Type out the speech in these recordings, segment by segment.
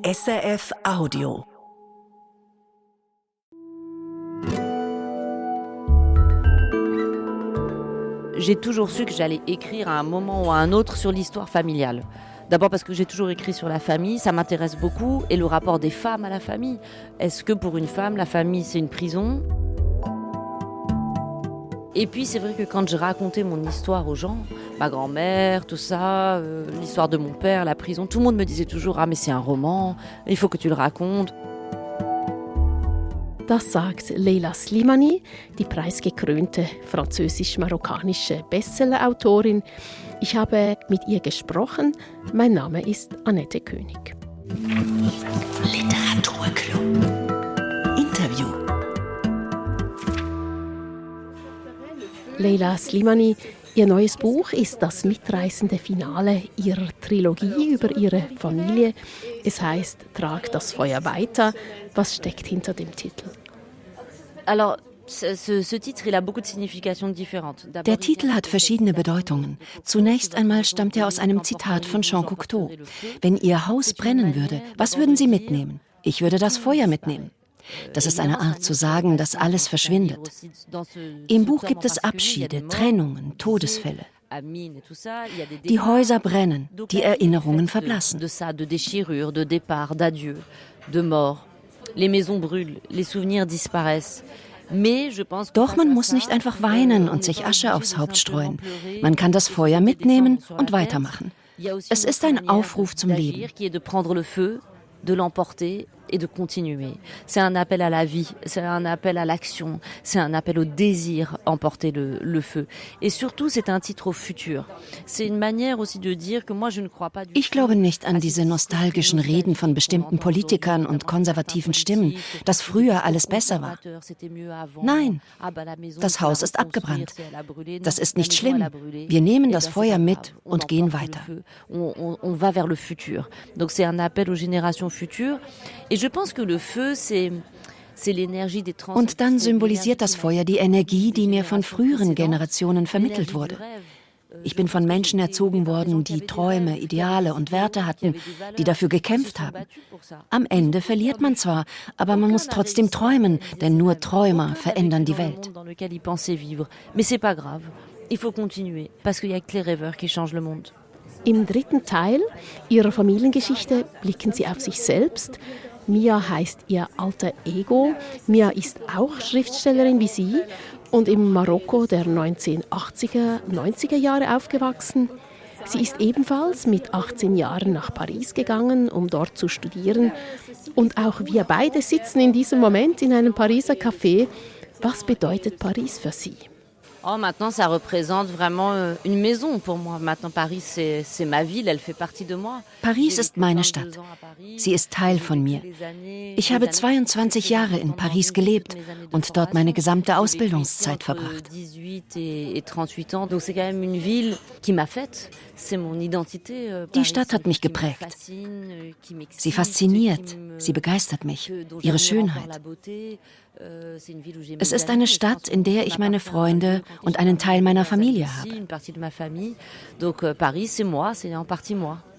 SRF Audio. J'ai toujours su que j'allais écrire à un moment ou à un autre sur l'histoire familiale. D'abord parce que j'ai toujours écrit sur la famille, ça m'intéresse beaucoup, et le rapport des femmes à la famille. Est-ce que pour une femme, la famille c'est une prison ? Et puis c'est vrai que quand je racontais mon histoire aux gens, ma grand-mère, tout ça, l'histoire de mon père, la prison, tout le monde me disait toujours « Ah mais c'est un roman, il faut que tu le racontes ». Das sagt Leila Slimani, die preisgekrönte französisch-marokkanische Bestsellerautorin. Ich habe mit ihr gesprochen. Mein Name ist Annette König. Literaturclub. Interview. Leila Slimani, ihr neues Buch ist das mitreißende Finale ihrer Trilogie über ihre Familie. Es heißt Trag das Feuer weiter. Was steckt hinter dem Titel? Alors, ce titre, il a beaucoup de significations différentes. Der Titel hat verschiedene Bedeutungen. Zunächst einmal stammt er aus einem Zitat von Jean Cocteau. Wenn Ihr Haus brennen würde, was würden Sie mitnehmen? Ich würde das Feuer mitnehmen. Das ist eine Art zu sagen, dass alles verschwindet. Im Buch gibt es Abschiede, Trennungen, Todesfälle. Die Häuser brennen, die Erinnerungen verblassen. De déchirures, de départ, d'adieu, de mort. Les maisons brûlent, les souvenirs disparaissent. Doch man muss nicht einfach weinen und sich Asche aufs Haupt streuen. Man kann das Feuer mitnehmen und weitermachen. Es ist ein Aufruf zum Leben. De l'emporter et de continuer. C'est un appel à la vie, c'est un appel à l'action, c'est un appel au désir, emporter le feu. Et surtout, c'est un titre au futur. C'est une manière aussi de dire que moi, je ne crois pas... Ich glaube nicht an diese nostalgischen Reden von bestimmten Politikern und konservativen Stimmen, dass früher alles besser war. Nein, das Haus ist abgebrannt. Das ist nicht schlimm. Wir nehmen das Feuer mit und gehen weiter. On va vers le futur. Donc c'est un appel aux générations futures. Et je pense que le feu, c'est l'énergie des Trans. Und dann symbolisiert das Feuer die Energie, die mir von früheren Generationen vermittelt wurde. Ich bin von Menschen erzogen worden, die Träume, Ideale und Werte hatten, die dafür gekämpft haben. Am Ende verliert man zwar, aber man muss trotzdem träumen, denn nur Träumer verändern die Welt. Mais c'est pas grave. Il faut continuer, parce qu'il y a que les rêveurs qui changent le monde. Im dritten Teil ihrer Familiengeschichte blicken sie auf sich selbst. Mia heißt ihr alter Ego. Mia ist auch Schriftstellerin wie sie und im Marokko der 1980er, 90er Jahre aufgewachsen. Sie ist ebenfalls mit 18 Jahren nach Paris gegangen, um dort zu studieren. Und auch wir beide sitzen in diesem Moment in einem Pariser Café. Was bedeutet Paris für sie? Oh, maintenant, ça représente vraiment une maison pour moi. Maintenant, Paris, c'est ma ville, elle fait partie de moi. Paris ist meine Stadt. Sie ist Teil von mir. Ich habe 22 Jahre in Paris gelebt und dort meine gesamte Ausbildungszeit verbracht. Die Stadt hat mich geprägt. Sie fasziniert, sie begeistert mich, ihre Schönheit. Es ist eine Stadt, in der ich meine Freunde und einen Teil meiner Familie habe.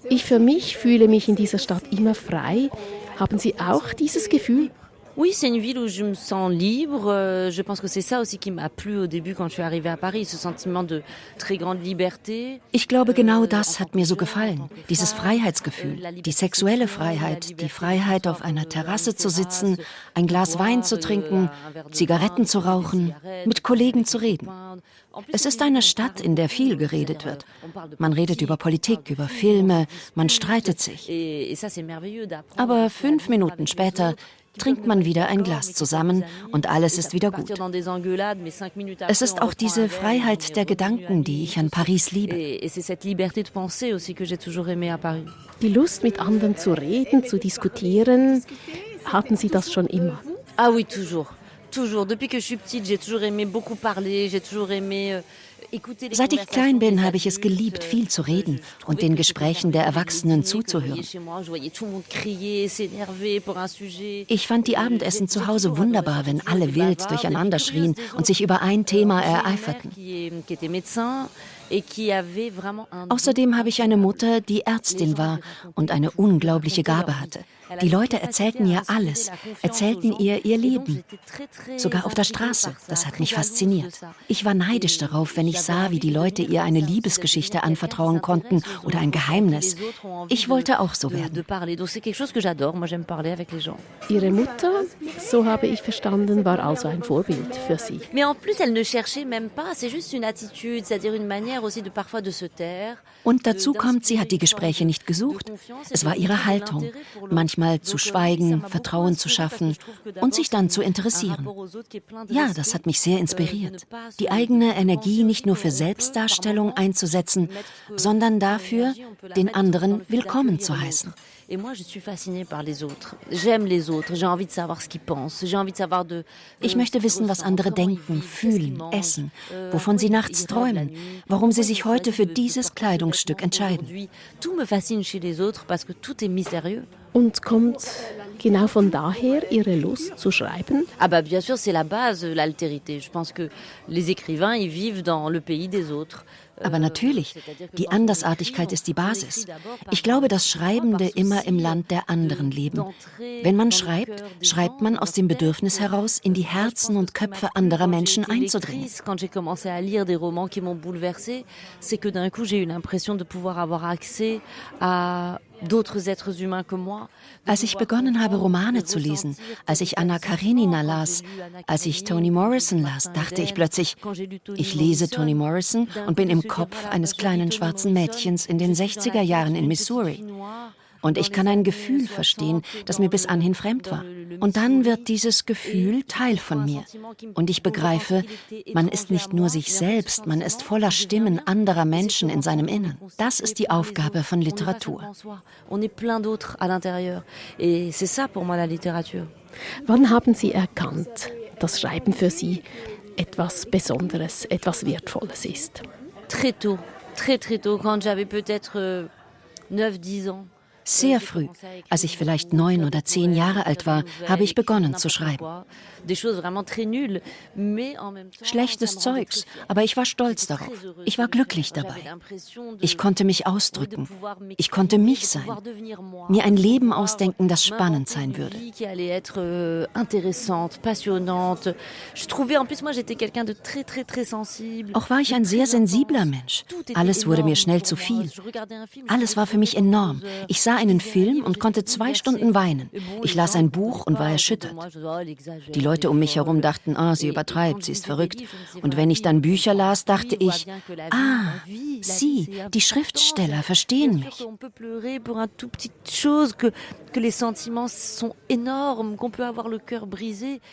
Ich für mich fühle mich in dieser Stadt immer frei. Haben Sie auch dieses Gefühl? Oui, c'est une ville où je me sens libre. Je pense que c'est ça aussi qui m'a plu au début quand je suis arrivée à Paris, ce sentiment de très grande liberté. Ich glaube, genau das hat mir so gefallen, dieses Freiheitsgefühl, die sexuelle Freiheit, die Freiheit, auf einer Terrasse zu sitzen, ein Glas Wein zu trinken, Zigaretten zu rauchen, mit Kollegen zu reden. Es ist eine Stadt, in der viel geredet wird. Man redet über Politik, über Filme, man streitet sich. Aber 5 Minuten später trinkt man wieder ein Glas zusammen und alles ist wieder gut. Es ist auch diese Freiheit der Gedanken, die ich an Paris liebe. Die Lust, mit anderen zu reden, zu diskutieren, hatten Sie das schon immer? Ah oui, toujours. Toujours. Depuis que je suis petite, j'ai toujours aimé beaucoup parler, j'ai toujours aimé... Seit ich klein bin, habe ich es geliebt, viel zu reden und den Gesprächen der Erwachsenen zuzuhören. Ich fand die Abendessen zu Hause wunderbar, wenn alle wild durcheinander schrien und sich über ein Thema ereiferten. Außerdem habe ich eine Mutter, die Ärztin war und eine unglaubliche Gabe hatte. Die Leute erzählten ihr alles, erzählten ihr ihr Leben. Sogar auf der Straße. Das hat mich fasziniert. Ich war neidisch darauf, wenn ich sah, wie die Leute ihr eine Liebesgeschichte anvertrauen konnten oder ein Geheimnis. Ich wollte auch so werden. Ihre Mutter, so habe ich verstanden, war also ein Vorbild für Sie. Und dazu kommt, sie hat die Gespräche nicht gesucht. Es war ihre Haltung, manchmal zu schweigen, Vertrauen zu schaffen und sich dann zu interessieren. Ja, das hat mich sehr inspiriert. Die eigene Energie nicht nur für Selbstdarstellung einzusetzen, sondern dafür, den anderen willkommen zu heißen. Et moi, je suis fascinée par les autres. J'aime les autres. J'ai envie de savoir ce qu'ils pensent. J'ai envie de savoir de. Ich möchte wissen, was andere denken, fühlen, essen, wovon sie nachts träumen, warum sie sich heute für dieses Kleidungsstück entscheiden. Tout me fascine chez les autres parce que tout est mystérieux. Und kommt genau von daher Ihre Lust zu schreiben? Ah bah bien sûr, c'est la base, l'altérité. Je pense que les écrivains, ils vivent dans le pays des autres. Aber natürlich, die Andersartigkeit ist die Basis. Ich glaube, dass Schreibende immer im Land der anderen leben. Wenn man schreibt, schreibt man aus dem Bedürfnis heraus, in die Herzen und Köpfe anderer Menschen einzudringen. Quand j'ai commencé à lire des romans qui m'ont bouleversée, c'est que d'un coup, j'ai eu l'impression de pouvoir avoir accès à d'autres êtres humains que moi. Als ich begonnen habe, Romane zu lesen, als ich Anna Karenina las, als ich Toni Morrison las, dachte ich plötzlich, ich lese Toni Morrison und bin im Kopf eines kleinen schwarzen Mädchens in den 60er Jahren in Missouri. Und ich kann ein Gefühl verstehen, das mir bis anhin fremd war. Und dann wird dieses Gefühl Teil von mir. Und ich begreife, man ist nicht nur sich selbst, man ist voller Stimmen anderer Menschen in seinem Innern. Das ist die Aufgabe von Literatur. On est plein d'autres à l'intérieur. Et c'est ça pour moi la littérature. Wann haben Sie erkannt, dass Schreiben für Sie etwas Besonderes, etwas Wertvolles ist? Très tôt, quand j'avais peut-être 9-10 ans. Sehr früh, als ich vielleicht 9 oder 10 Jahre alt war, habe ich begonnen zu schreiben. Schlechtes Zeugs, aber ich war stolz darauf. Ich war glücklich dabei. Ich konnte mich ausdrücken. Ich konnte mich sein. Mir ein Leben ausdenken, das spannend sein würde. Auch war ich ein sehr sensibler Mensch. Alles wurde mir schnell zu viel. Alles war für mich enorm. Ich sah einen Film und konnte 2 Stunden weinen. Ich las ein Buch und war erschüttert. Die Leute um mich herum dachten, sie übertreibt, sie ist verrückt. Und wenn ich dann Bücher las, dachte ich, sie, die Schriftsteller, verstehen mich.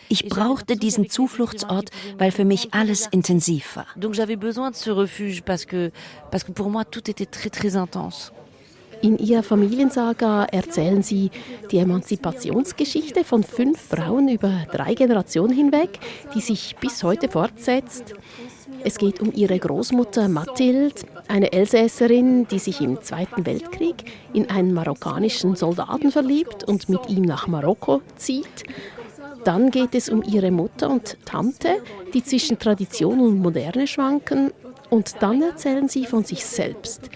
Ich brauchte diesen Zufluchtsort, weil für mich alles intensiv war. Donc j'avais besoin de ce refuge parce que pour moi tout était très très intense. In Ihrer Familiensaga erzählen Sie die Emanzipationsgeschichte von 5 Frauen über 3 Generationen hinweg, die sich bis heute fortsetzt. Es geht um Ihre Großmutter Mathilde, eine Elsässerin, die sich im Zweiten Weltkrieg in einen marokkanischen Soldaten verliebt und mit ihm nach Marokko zieht. Dann geht es um Ihre Mutter und Tante, die zwischen Tradition und Moderne schwanken. Und dann erzählen Sie von sich selbst.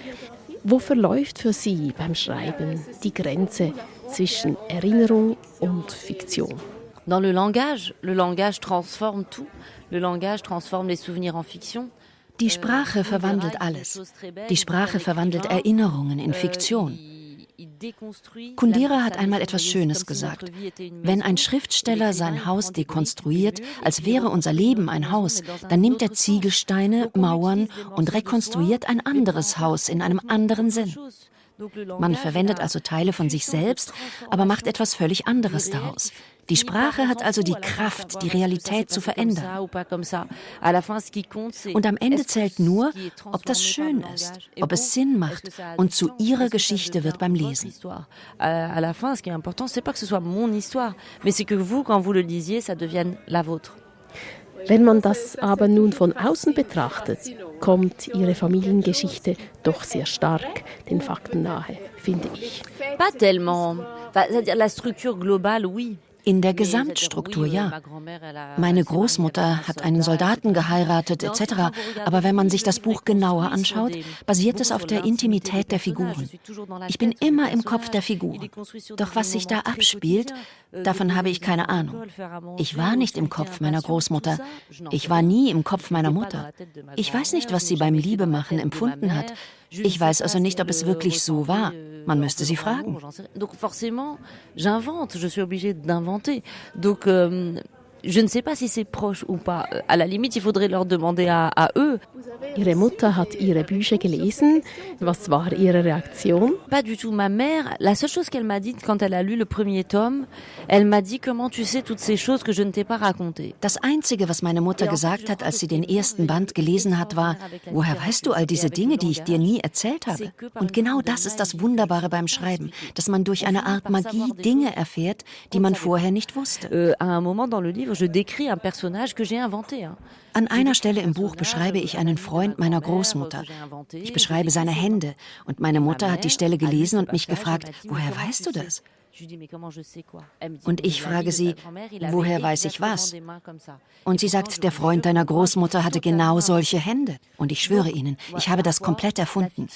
Wo verläuft für Sie beim Schreiben die Grenze zwischen Erinnerung und Fiktion? Dans le langage transforme tout. Le langage transforme les souvenirs en fiction. Die Sprache verwandelt alles. Die Sprache verwandelt Erinnerungen in Fiktion. Kundera hat einmal etwas Schönes gesagt. Wenn ein Schriftsteller sein Haus dekonstruiert, als wäre unser Leben ein Haus, dann nimmt er Ziegelsteine, Mauern und rekonstruiert ein anderes Haus in einem anderen Sinn. Man verwendet also Teile von sich selbst, aber macht etwas völlig anderes daraus. Die Sprache hat also die Kraft, die Realität zu verändern. Und am Ende zählt nur, ob das schön ist, ob es Sinn macht und zu ihrer Geschichte wird beim Lesen. À la fin, ce qui est important, c'est pas que ce soit mon histoire, mais c'est que vous, quand vous le lisiez, ça devienne la vôtre. Wenn man das aber nun von außen betrachtet, kommt Ihre Familiengeschichte doch sehr stark den Fakten nahe, finde ich. Pas tellement. C'est-à-dire la structure globale, oui. In der Gesamtstruktur, ja. Meine Großmutter hat einen Soldaten geheiratet, etc. Aber wenn man sich das Buch genauer anschaut, basiert es auf der Intimität der Figuren. Ich bin immer im Kopf der Figuren. Doch was sich da abspielt, davon habe ich keine Ahnung. Ich war nicht im Kopf meiner Großmutter. Ich war nie im Kopf meiner Mutter. Ich weiß nicht, was sie beim Liebemachen empfunden hat. Ich weiß also nicht, ob es wirklich so war. Man müsste sie fragen. Donc forcément, j'invente, je suis obligée d'inventer. Donc je ne sais pas si c'est proche ou pas. À la limite, il faudrait leur demander à eux. Ihre Mutter hat ihre Bücher gelesen. Was war ihre Reaktion? Pas du tout. Ma mère, la seule chose qu'elle m'a dit quand elle a lu le premier tome, elle m'a dit comment tu sais toutes ces choses que je ne t'ai pas racontées. Das Einzige, was meine Mutter gesagt hat, als sie den ersten Band gelesen hat, war: Woher weißt du all diese Dinge, die ich dir nie erzählt habe? Und genau das ist das Wunderbare beim Schreiben, dass man durch eine Art Magie Dinge erfährt, die man vorher nicht wusste. À un moment dans le livre, je décris un personnage que j'ai inventé. An einer Stelle im Buch beschreibe ich einen Freund meiner Großmutter. Ich beschreibe seine Hände und meine Mutter hat die Stelle gelesen und mich gefragt: Woher weißt du das? Und ich frage sie: Woher weiß ich was? Und sie sagt: Der Freund deiner Großmutter hatte genau solche Hände. Und ich schwöre Ihnen, ich habe das komplett erfunden.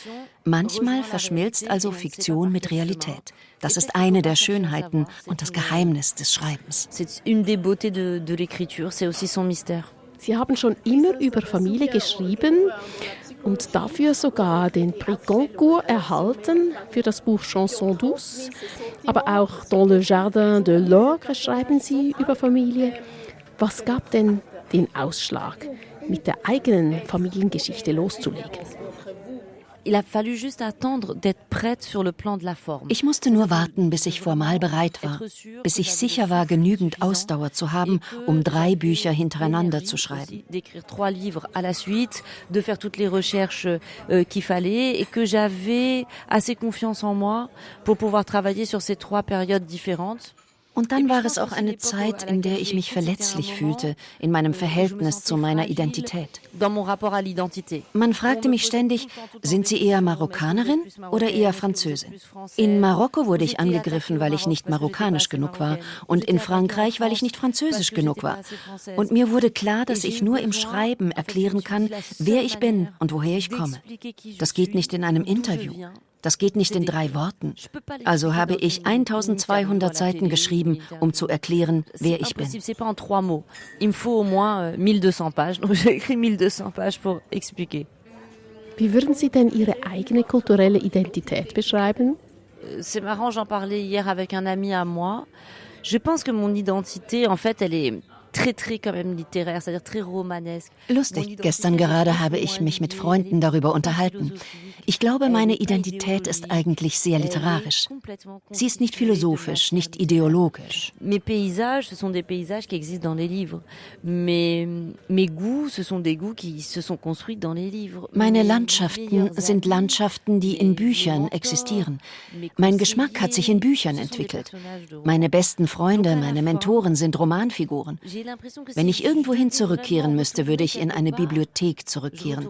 Manchmal verschmilzt also Fiktion mit Realität. Das ist eine der Schönheiten und das Geheimnis des Schreibens. C'est une des beautés de l'écriture, c'est aussi son mystère. Sie haben schon immer über Familie geschrieben und dafür sogar den Prix Goncourt erhalten für das Buch Chanson douce. Aber auch Dans le Jardin de l'Ogre schreiben Sie über Familie. Was gab denn den Ausschlag, mit der eigenen Familiengeschichte loszulegen? Il a fallu juste attendre d'être prête sur le plan de la forme. Ich musste nur warten, bis ich formal bereit war, bis ich sicher war, genügend Ausdauer zu haben, um 3 Bücher hintereinander zu schreiben. D'écrire 3 livres à la suite, de faire toutes les recherches qu'il fallait et que j'avais assez confiance en moi pour pouvoir travailler sur ces 3 périodes différentes. Und dann war es auch eine Zeit, in der ich mich verletzlich fühlte, in meinem Verhältnis zu meiner Identität. Dans mon rapport à l'identité. Man fragte mich ständig: Sind Sie eher Marokkanerin oder eher Französin? In Marokko wurde ich angegriffen, weil ich nicht marokkanisch genug war, und in Frankreich, weil ich nicht französisch genug war. Und mir wurde klar, dass ich nur im Schreiben erklären kann, wer ich bin und woher ich komme. Das geht nicht in einem Interview. Das geht nicht in 3 Worten. Also habe ich 1200 Seiten geschrieben, um zu erklären, wer ich bin. C'est pas en 3 mots. Il me faut au moins 1200 pages. Donc j'ai écrit 1200 pages pour expliquer. Wie würden Sie denn Ihre eigene kulturelle Identität beschreiben? C'est marrant, j'en parlais hier avec un ami à moi. Je pense que mon identité, en fait, elle est très quand même littéraire, c'est-à-dire très romanesque. Lustig, gestern gerade habe ich mich mit Freunden darüber unterhalten. Ich glaube, meine Identität ist eigentlich sehr literarisch. Sie ist nicht philosophisch, nicht ideologisch. Mes paysages, ce sont des paysages qui existent dans les livres. Mes goûts, ce sont des goûts qui se sont construits dans les livres. Meine Landschaften sind Landschaften, die in Büchern existieren. Mein Geschmack hat sich in Büchern entwickelt. Meine besten Freunde, meine Mentoren sind Romanfiguren. Wenn ich irgendwohin zurückkehren müsste, würde ich in eine Bibliothek zurückkehren.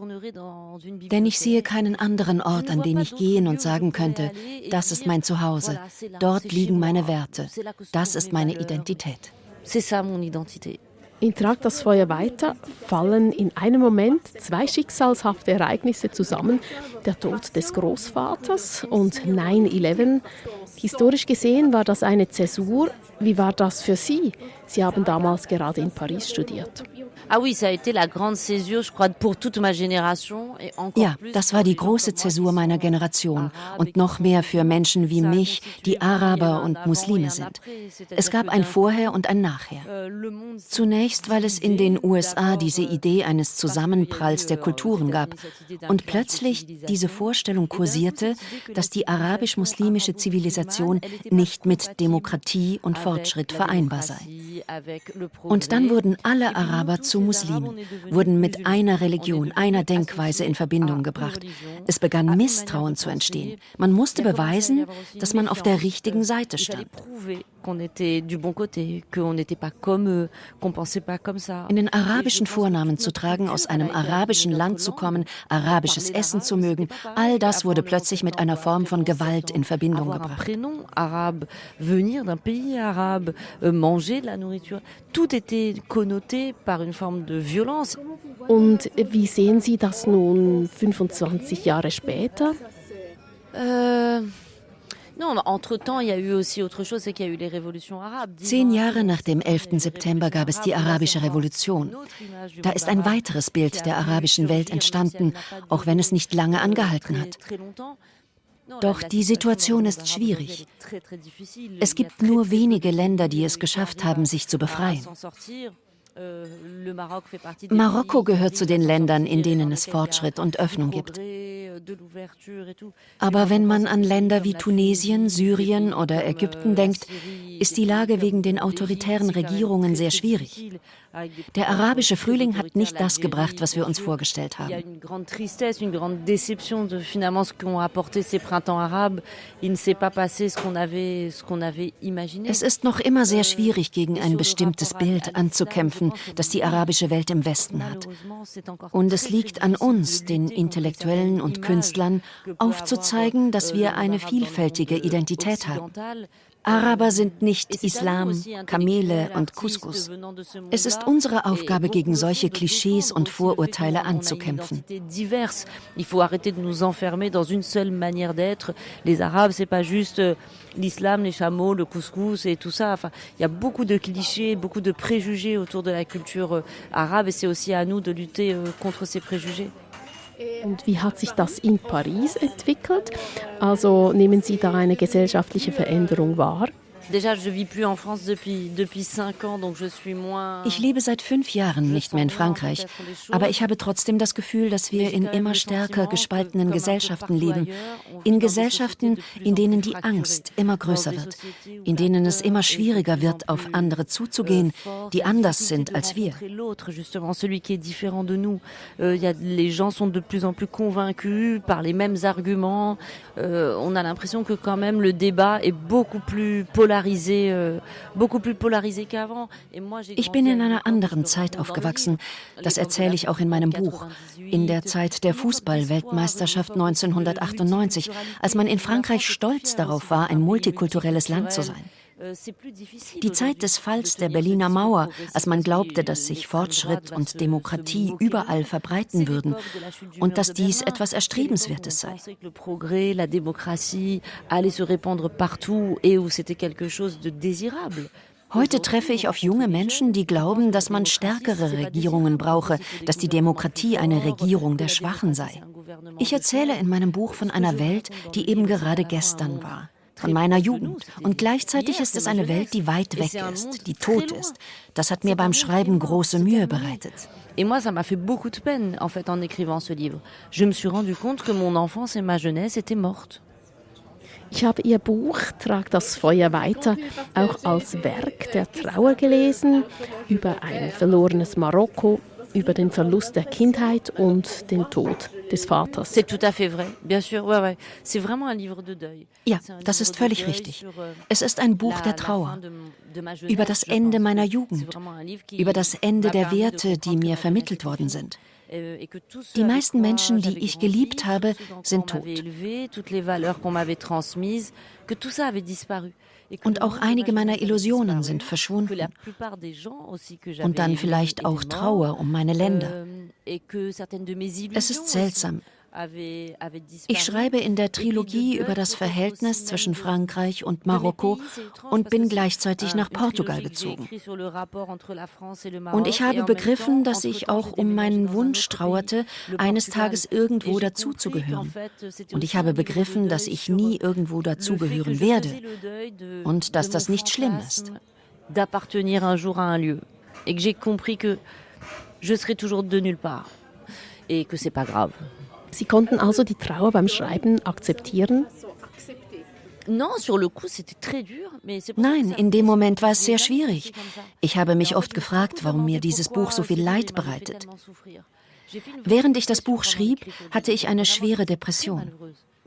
Denn ich sehe keinen anderen Ort, an den ich gehen und sagen könnte: Das ist mein Zuhause, dort liegen meine Werte, das ist meine Identität. C'est ça mon identité. In Trag das Feuer weiter fallen in einem Moment 2 schicksalshafte Ereignisse zusammen. Der Tod des Großvaters und 9/11. Historisch gesehen war das eine Zäsur. Wie war das für Sie? Sie haben damals gerade in Paris studiert. Ah oui, ça a été la grande césure, je crois, pour toute ma génération. Et encore Ja, das war die große Zäsur meiner Generation und noch mehr für Menschen wie mich, die Araber und Muslime sind. Es gab ein Vorher und ein Nachher. Zunächst, weil es in den USA diese Idee eines Zusammenpralls der Kulturen gab und plötzlich diese Vorstellung kursierte, dass die arabisch-muslimische Zivilisation nicht mit Demokratie und Fortschritt vereinbar sei. Und dann wurden alle Araber zu Muslimen, wurden mit einer Religion, einer Denkweise in Verbindung gebracht. Es begann Misstrauen zu entstehen. Man musste beweisen, dass man auf der richtigen Seite stand. qu'on était du bon côté, qu'on n'était pas comme eux, qu'on pensait pas comme ça. Einen arabischen Vornamen zu tragen, aus einem arabischen Land zu kommen, arabisches Essen zu mögen, all das wurde plötzlich mit einer Form von Gewalt in Verbindung Avoir un gebracht. prénom arabe, venir d'un pays arabe, manger de la nourriture, tout était connoté par une forme de violence. Und wie sehen Sie das nun 25 Jahre später? Non, entre-temps, il y a eu aussi autre chose, c'est qu'il y a eu les révolutions arabes. 10 Jahre nach dem 11. September gab es die arabische Revolution. Da ist ein weiteres Bild der arabischen Welt entstanden, auch wenn es nicht lange angehalten hat. Doch die Situation ist schwierig. Es gibt nur wenige Länder, die es geschafft haben, sich zu befreien. Marokko gehört zu den Ländern, in denen es Fortschritt und Öffnung gibt. Aber wenn man an Länder wie Tunesien, Syrien oder Ägypten denkt, ist die Lage wegen den autoritären Regierungen sehr schwierig. Der arabische Frühling hat nicht das gebracht, was wir uns vorgestellt haben. Es ist noch immer sehr schwierig, gegen ein bestimmtes Bild anzukämpfen, das die arabische Welt im Westen hat. Und es liegt an uns, den Intellektuellen und Künstlern, aufzuzeigen, dass wir eine vielfältige Identität haben. Araber sind nicht Islam, Kamele und Couscous. Es ist unsere Aufgabe, gegen solche Klischees und Vorurteile anzukämpfen. Il faut arrêter de nous enfermer dans une seule manière d'être. Les Arabes, c'est pas juste l'islam, les chameaux, le couscous et tout ça. Enfin, il y a beaucoup de clichés, beaucoup de préjugés autour de la culture arabe et c'est aussi à nous de lutter contre ces préjugés. Und wie hat sich das in Paris entwickelt? Also nehmen Sie da eine gesellschaftliche Veränderung wahr? Déjà, je vis plus en France depuis 5 ans, donc je suis moins. Ich lebe seit 5 Jahren nicht mehr in Frankreich, aber ich habe trotzdem das Gefühl, dass wir in immer stärker gespaltenen Gesellschaften leben, in Gesellschaften, in denen die Angst immer größer wird, in denen es immer schwieriger wird, auf andere zuzugehen, die anders sind als wir. Justement, celui qui est différent de nous. Les gens sont de plus en plus convaincus par les mêmes arguments. On a l'impression que quand même le débat est beaucoup plus polarisé qu'avant. Ich bin in einer anderen Zeit aufgewachsen. Das erzähle ich auch in meinem Buch. In der Zeit der Fußball-Weltmeisterschaft 1998, als man in Frankreich stolz darauf war, ein multikulturelles Land zu sein. Die Zeit des Falls der Berliner Mauer, als man glaubte, dass sich Fortschritt und Demokratie überall verbreiten würden und dass dies etwas Erstrebenswertes sei. Heute treffe ich auf junge Menschen, die glauben, dass man stärkere Regierungen brauche, dass die Demokratie eine Regierung der Schwachen sei. Ich erzähle in meinem Buch von einer Welt, die eben gerade gestern war. Von meiner Jugend. Und gleichzeitig ist es eine Welt, die weit weg ist, die tot ist. Das hat mir beim Schreiben große Mühe bereitet. Et moi, ça m'a fait beaucoup de peine, en fait, en écrivant ce livre. Je me suis rendu compte que mon enfance et ma jeunesse étaient mortes. Ich habe Ihr Buch Trag das Feuer weiter auch als Werk der Trauer gelesen, über ein verlorenes Marokko, über den Verlust der Kindheit und den Tod des Vaters. C'est tout à fait vrai, bien sûr, ouais. C'est vraiment un livre de deuil. Ja, das ist völlig richtig. Es ist ein Buch der Trauer, über das Ende meiner Jugend, über das Ende der Werte, die mir vermittelt worden sind. Die meisten Menschen, die ich geliebt habe, sind tot. Und auch einige meiner Illusionen sind verschwunden. Und dann vielleicht auch Trauer um meine Länder. Es ist seltsam. Ich schreibe in der Trilogie über das Verhältnis zwischen Frankreich und Marokko und bin gleichzeitig nach Portugal gezogen. Und ich habe begriffen, dass ich auch um meinen Wunsch trauerte, eines Tages irgendwo dazuzugehören. Und ich habe begriffen, dass ich nie irgendwo dazugehören werde und dass das nicht schlimm ist. D'appartenir un jour à un lieu. Et que j'ai compris que je serai toujours de nulle part. Et que c'est pas grave. Sie konnten also die Trauer beim Schreiben akzeptieren? Nein, in dem Moment war es sehr schwierig. Ich habe mich oft gefragt, warum mir dieses Buch so viel Leid bereitet. Während ich das Buch schrieb, hatte ich eine schwere Depression.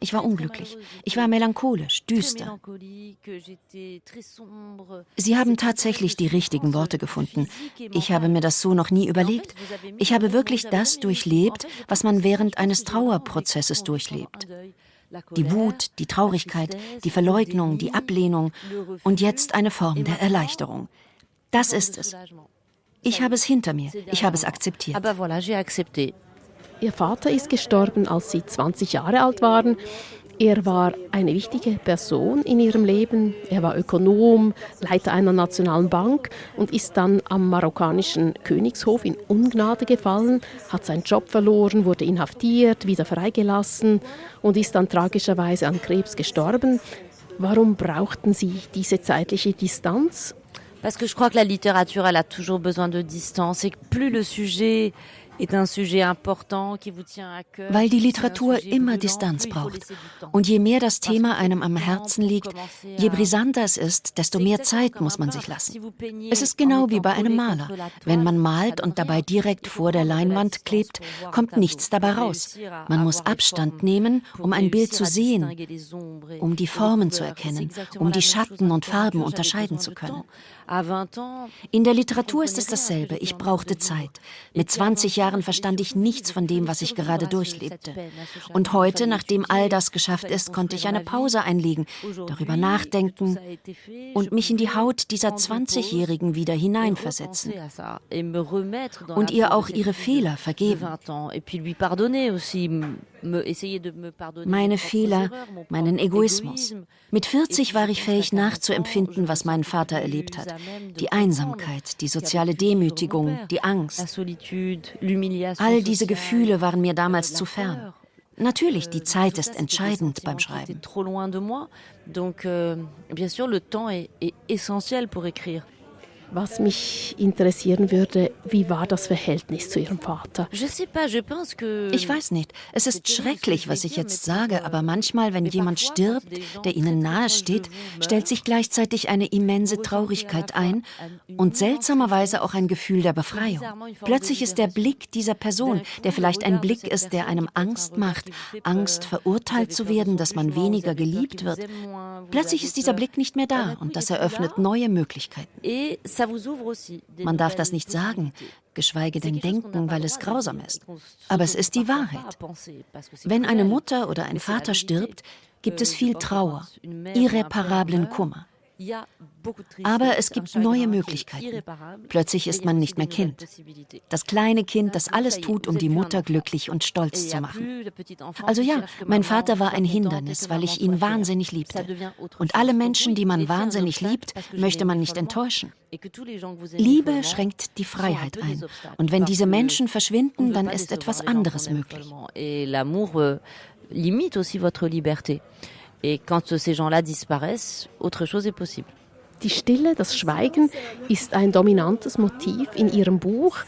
Ich war unglücklich. Ich war melancholisch, düster. Sie haben tatsächlich die richtigen Worte gefunden. Ich habe mir das so noch nie überlegt. Ich habe wirklich das durchlebt, was man während eines Trauerprozesses durchlebt. Die Wut, die Traurigkeit, die Verleugnung, die Ablehnung und jetzt eine Form der Erleichterung. Das ist es. Ich habe es hinter mir. Ich habe es akzeptiert. Aber voilà, j'ai accepté. Ihr Vater ist gestorben, als Sie 20 Jahre alt waren. Er war eine wichtige Person in Ihrem Leben. Er war Ökonom, Leiter einer nationalen Bank und ist dann am marokkanischen Königshof in Ungnade gefallen, hat seinen Job verloren, wurde inhaftiert, wieder freigelassen und ist dann tragischerweise an Krebs gestorben. Warum brauchten Sie diese zeitliche Distanz? Parce que je crois que la littérature, elle a toujours besoin de distance et que plus le sujet est un sujet important qui vous tient à cœur. Weil die Literatur immer Distanz braucht. Und je mehr das Thema einem am Herzen liegt, je brisanter es ist, desto mehr Zeit muss man sich lassen. Es ist genau wie bei einem Maler. Wenn man malt und dabei direkt vor der Leinwand klebt, kommt nichts dabei raus. Man muss Abstand nehmen, um ein Bild zu sehen, um die Formen zu erkennen, um die Schatten und Farben unterscheiden zu können. In der Literatur ist es dasselbe. Ich brauchte Zeit. Mit 20 Jahren verstand ich nichts von dem, was ich gerade durchlebte. Und heute, nachdem all das geschafft ist, konnte ich eine Pause einlegen, darüber nachdenken und mich in die Haut dieser 20-Jährigen wieder hineinversetzen. Und ihr auch ihre Fehler vergeben. Meine Fehler, meinen Egoismus. Mit 40 war ich fähig nachzuempfinden, was mein Vater erlebt hat. Die Einsamkeit, die soziale Demütigung, die Angst. All diese Gefühle waren mir damals zu fern. Natürlich, die Zeit ist entscheidend beim Schreiben. Was mich interessieren würde, wie war das Verhältnis zu Ihrem Vater? Ich weiß nicht. Es ist schrecklich, was ich jetzt sage, aber manchmal, wenn jemand stirbt, der Ihnen nahesteht, stellt sich gleichzeitig eine immense Traurigkeit ein und seltsamerweise auch ein Gefühl der Befreiung. Plötzlich ist der Blick dieser Person, der vielleicht ein Blick ist, der einem Angst macht, Angst, verurteilt zu werden, dass man weniger geliebt wird. Plötzlich ist dieser Blick nicht mehr da und das eröffnet neue Möglichkeiten. Man darf das nicht sagen, geschweige denn denken, weil es grausam ist. Aber es ist die Wahrheit. Wenn eine Mutter oder ein Vater stirbt, gibt es viel Trauer, irreparablen Kummer. Aber es gibt neue Möglichkeiten. Plötzlich ist man nicht mehr Kind. Das kleine Kind, das alles tut, um die Mutter glücklich und stolz zu machen. Also ja, mein Vater war ein Hindernis, weil ich ihn wahnsinnig liebte. Und alle Menschen, die man wahnsinnig liebt, möchte man nicht enttäuschen. Liebe schränkt die Freiheit ein. Und wenn diese Menschen verschwinden, dann ist etwas anderes möglich. Limite aussi votre liberté. Et quand ces gens-là disparaissent, autre chose est possible. Die Stille, das Schweigen ist ein dominantes Motiv in Ihrem Buch.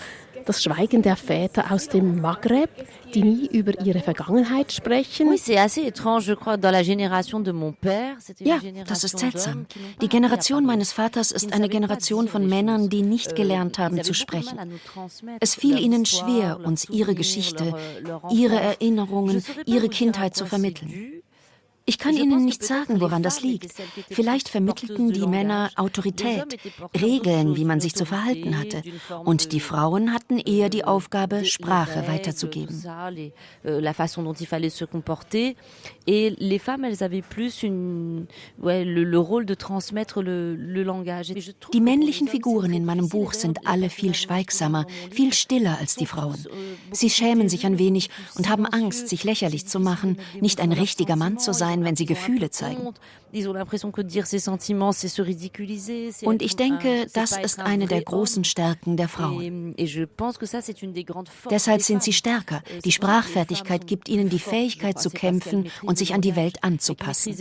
Das Schweigen der Väter aus dem Maghreb, die nie über ihre Vergangenheit sprechen. Oui, c'est assez étrange, je crois, dans la génération de mon père. Ja, das ist seltsam. Die Generation meines Vaters ist eine Generation von Männern, die nicht gelernt haben zu sprechen. Es fiel ihnen schwer, uns ihre Geschichte, ihre Erinnerungen, ihre Kindheit zu vermitteln. Ich kann Ihnen nicht sagen, woran das liegt. Vielleicht vermittelten die Männer Autorität, Regeln, wie man sich zu verhalten hatte. Und die Frauen hatten eher die Aufgabe, Sprache weiterzugeben. Die männlichen Figuren in meinem Buch sind alle viel schweigsamer, viel stiller als die Frauen. Sie schämen sich ein wenig und haben Angst, sich lächerlich zu machen, nicht ein richtiger Mann zu sein, wenn sie Gefühle zeigen. Und ich denke, das ist eine der großen Stärken der Frauen. Deshalb sind sie stärker. Die Sprachfertigkeit gibt ihnen die Fähigkeit zu kämpfen und sich an die Welt anzupassen.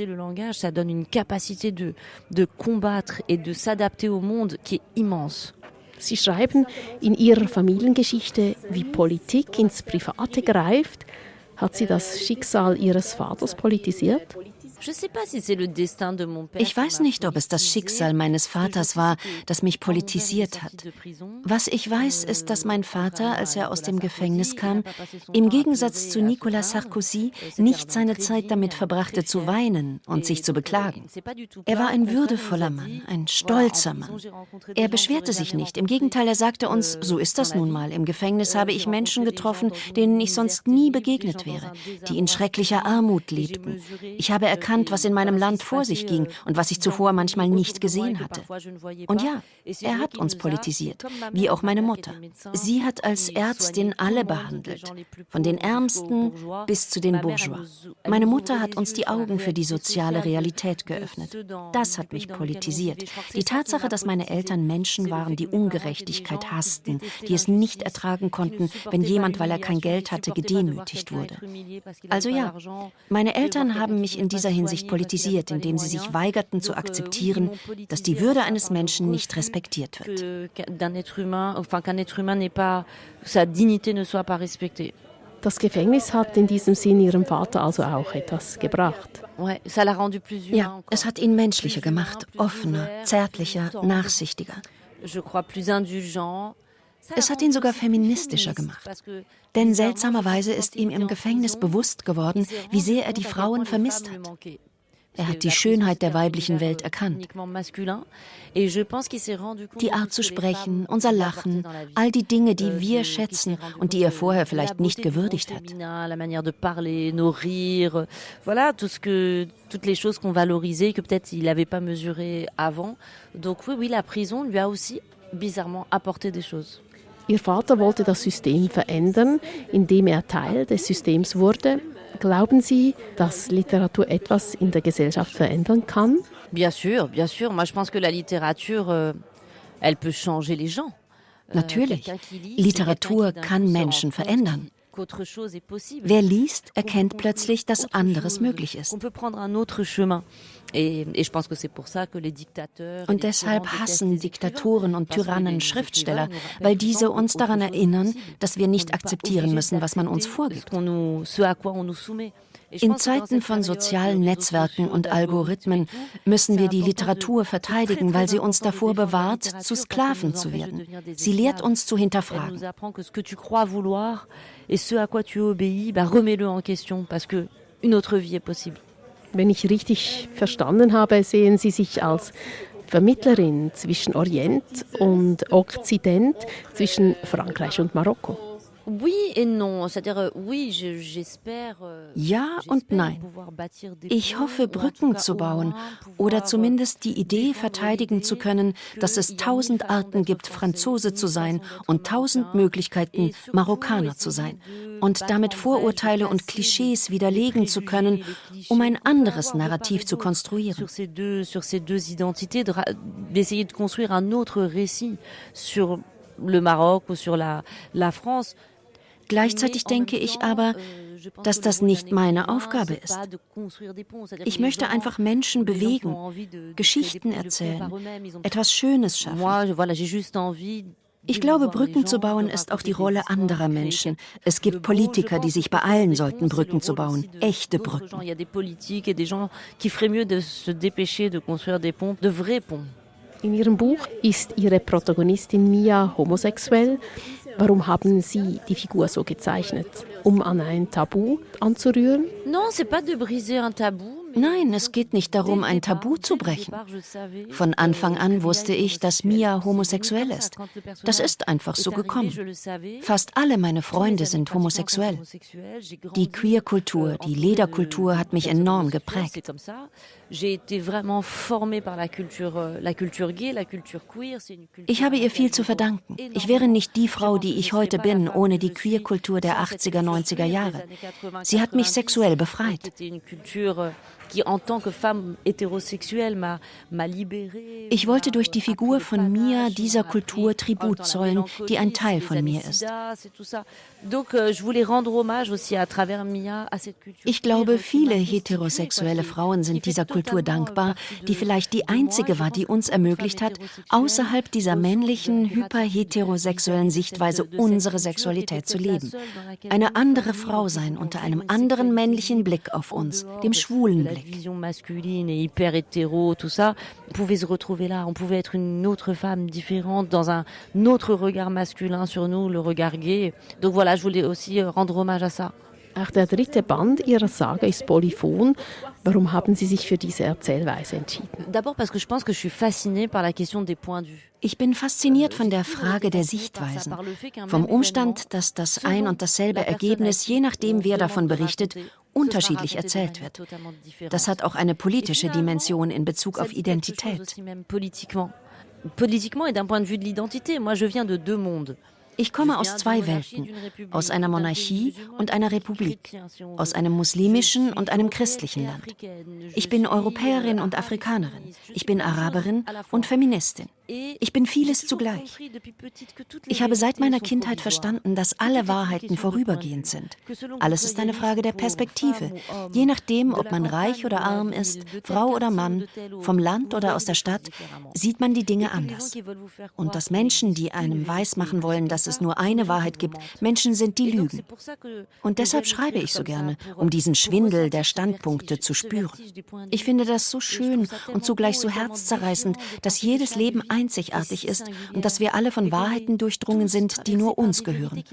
Sie schreiben in Ihrer Familiengeschichte, wie Politik ins Private greift. Hat Sie das Schicksal Ihres Vaters politisiert? Ich weiß nicht, ob es das Schicksal meines Vaters war, das mich politisiert hat. Was ich weiß, ist, dass mein Vater, als er aus dem Gefängnis kam, im Gegensatz zu Nicolas Sarkozy nicht seine Zeit damit verbrachte zu weinen und sich zu beklagen. Er war ein würdevoller Mann, ein stolzer Mann. Er beschwerte sich nicht. Im Gegenteil, er sagte uns, so ist das nun mal. Im Gefängnis habe ich Menschen getroffen, denen ich sonst nie begegnet wäre, die in schrecklicher Armut lebten. Ich habe erkannt, was in meinem Land vor sich ging und was ich zuvor manchmal nicht gesehen hatte. Und ja, er hat uns politisiert, wie auch meine Mutter. Sie hat als Ärztin alle behandelt, von den Ärmsten bis zu den Bourgeois. Meine Mutter hat uns die Augen für die soziale Realität geöffnet. Das hat mich politisiert. Die Tatsache, dass meine Eltern Menschen waren, die Ungerechtigkeit hassten, die es nicht ertragen konnten, wenn jemand, weil er kein Geld hatte, gedemütigt wurde. Also ja, meine Eltern haben mich in dieser Hinsicht politisiert, indem sie sich weigerten zu akzeptieren, dass die Würde eines Menschen nicht respektiert wird. Das Gefängnis hat in diesem Sinn Ihrem Vater also auch etwas gebracht. Ja, es hat ihn menschlicher gemacht, offener, zärtlicher, nachsichtiger. Es hat ihn sogar feministischer gemacht. Denn seltsamerweise ist ihm im Gefängnis bewusst geworden, wie sehr er die Frauen vermisst hat. Er hat die Schönheit der weiblichen Welt erkannt. Die Art zu sprechen, unser Lachen, all die Dinge, die wir schätzen und die er vorher vielleicht nicht gewürdigt hat. Toutes les choses qu'on valorisait, que peut-être il n'avait pas mesuré avant. Donc oui, la prison lui a aussi bizarrement apporté des choses. Ihr Vater wollte das System verändern, indem er Teil des Systems wurde. Glauben Sie, dass Literatur etwas in der Gesellschaft verändern kann? Bien sûr, bien sûr. Moi, je pense que la littérature, elle peut changer les gens. Natürlich, Literatur kann Menschen verändern. Wer liest, erkennt plötzlich, dass anderes möglich ist. Und deshalb hassen Diktatoren und Tyrannen Schriftsteller, weil diese uns daran erinnern, dass wir nicht akzeptieren müssen, was man uns vorgibt. In Zeiten von sozialen Netzwerken und Algorithmen müssen wir die Literatur verteidigen, weil sie uns davor bewahrt, zu Sklaven zu werden. Sie lehrt uns zu hinterfragen. Wenn ich richtig verstanden habe, sehen Sie sich als Vermittlerin zwischen Orient und Okzident, zwischen Frankreich und Marokko. Ja und nein. Ich hoffe, Brücken zu bauen oder zumindest die Idee verteidigen zu können, dass es 1000 Arten gibt, Franzose zu sein und 1000 Möglichkeiten, Marokkaner zu sein. Und damit Vorurteile und Klischees widerlegen zu können, um ein anderes Narrativ zu konstruieren. Le Maroc ou sur la France. Gleichzeitig denke ich aber, dass das nicht meine Aufgabe ist. Ich möchte einfach Menschen bewegen, Geschichten erzählen, etwas Schönes schaffen. Ich glaube, Brücken zu bauen ist auch die Rolle anderer Menschen. Es gibt Politiker, die sich beeilen sollten, Brücken zu bauen, echte Brücken. In Ihrem Buch ist Ihre Protagonistin Mia homosexuell. Warum haben Sie die Figur so gezeichnet? Um an ein Tabu anzurühren? Nein, es geht nicht darum, ein Tabu zu brechen. Von Anfang an wusste ich, dass Mia homosexuell ist. Das ist einfach so gekommen. Fast alle meine Freunde sind homosexuell. Die Queerkultur, die Lederkultur hat mich enorm geprägt. Ich habe ihr viel zu verdanken. Ich wäre nicht die Frau, die ich heute bin, ohne die Queerkultur der 80er, 90er Jahre. Sie hat mich sexuell befreit. Ich wollte durch die Figur von Mia dieser Kultur Tribut zollen, die ein Teil von mir ist. Ich glaube, viele heterosexuelle Frauen sind dieser Kultur dankbar, die vielleicht die einzige war, die uns ermöglicht hat, außerhalb dieser männlichen, hyperheterosexuellen Sichtweise unsere Sexualität zu leben. Eine andere Frau sein unter einem anderen männlichen Blick auf uns, dem schwulen Blick. Blick. Masculine et hyper hétéro, tout ça, on pouvait se retrouver là, on pouvait être une autre femme différente dans un autre regard masculin sur nous, le regard gay. Donc voilà, je voulais aussi rendre hommage à ça. Auch der dritte Band Ihrer Saga ist polyphon. Warum haben Sie sich für diese Erzählweise entschieden? D'abord parce que je pense que je suis fascinée par la question des points de vue. Ich bin fasziniert von der Frage der Sichtweisen, vom Umstand, dass das ein und dasselbe Ergebnis, je nachdem wer davon berichtet, unterschiedlich erzählt wird. Das hat auch eine politische Dimension in Bezug auf Identität. Politiquement et d'un point de vue de l'identité. Moi, je viens de deux mondes. Ich komme aus zwei Welten, aus einer Monarchie und einer Republik, aus einem muslimischen und einem christlichen Land. Ich bin Europäerin und Afrikanerin, ich bin Araberin und Feministin. Ich bin vieles zugleich. Ich habe seit meiner Kindheit verstanden, dass alle Wahrheiten vorübergehend sind. Alles ist eine Frage der Perspektive. Je nachdem, ob man reich oder arm ist, Frau oder Mann, vom Land oder aus der Stadt, sieht man die Dinge anders. Und dass Menschen, die einem weismachen wollen, dass es nur eine Wahrheit gibt, Menschen sind, die lügen. Und deshalb schreibe ich so gerne, um diesen Schwindel der Standpunkte zu spüren. Ich finde das so schön und zugleich so herzzerreißend, dass jedes Leben einzigartig ist und dass wir alle von Wahrheiten durchdrungen sind, die nur uns gehören.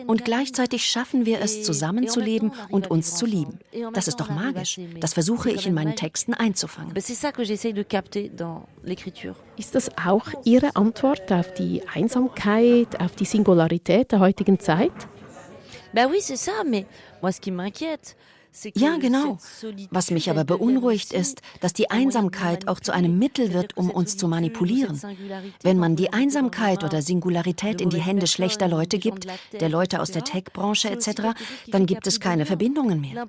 Und gleichzeitig schaffen wir es, zusammenzuleben und uns zu lieben. Das ist doch magisch. Das versuche ich in meinen Texten einzufangen. Ist das auch Ihre Antwort auf die Einsamkeit, auf die Singularität der heutigen Zeit? Ben oui, c'est ça, mais moi ce qui m'inquiète. Ja, genau. Was mich aber beunruhigt ist, dass die Einsamkeit auch zu einem Mittel wird, um uns zu manipulieren. Wenn man die Einsamkeit oder Singularität in die Hände schlechter Leute gibt, der Leute aus der Tech-Branche etc., dann gibt es keine Verbindungen mehr.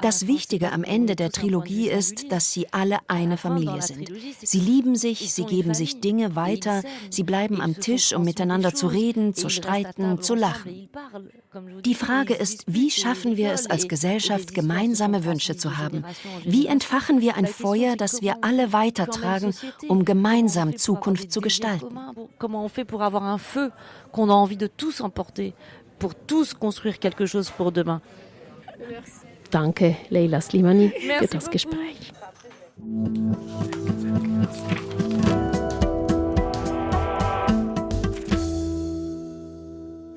Das Wichtige am Ende der Trilogie ist, dass sie alle eine Familie sind. Sie lieben sich, sie geben sich Dinge weiter, sie bleiben am Tisch, um miteinander zu reden, zu streiten, zu lachen. Die Frage ist, wie schaffen wir es als Gesellschaft, gemeinsame Wünsche zu haben? Wie entfachen wir ein Feuer, das wir alle weitertragen, um gemeinsam Zukunft zu gestalten? Comment on fait pour avoir un feu qu'on a envie de tous emporter, pour tous construire quelque chose pour demain? Danke, Leila Slimani, für das Gespräch.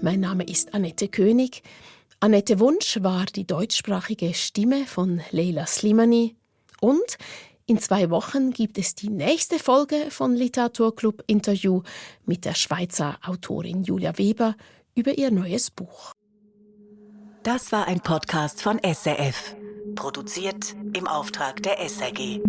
Mein Name ist Annette König. Annette Wunsch war die deutschsprachige Stimme von Leila Slimani. Und in 2 Wochen gibt es die nächste Folge von Literaturclub Interview mit der Schweizer Autorin Julia Weber über ihr neues Buch. Das war ein Podcast von SRF. Produziert im Auftrag der SRG.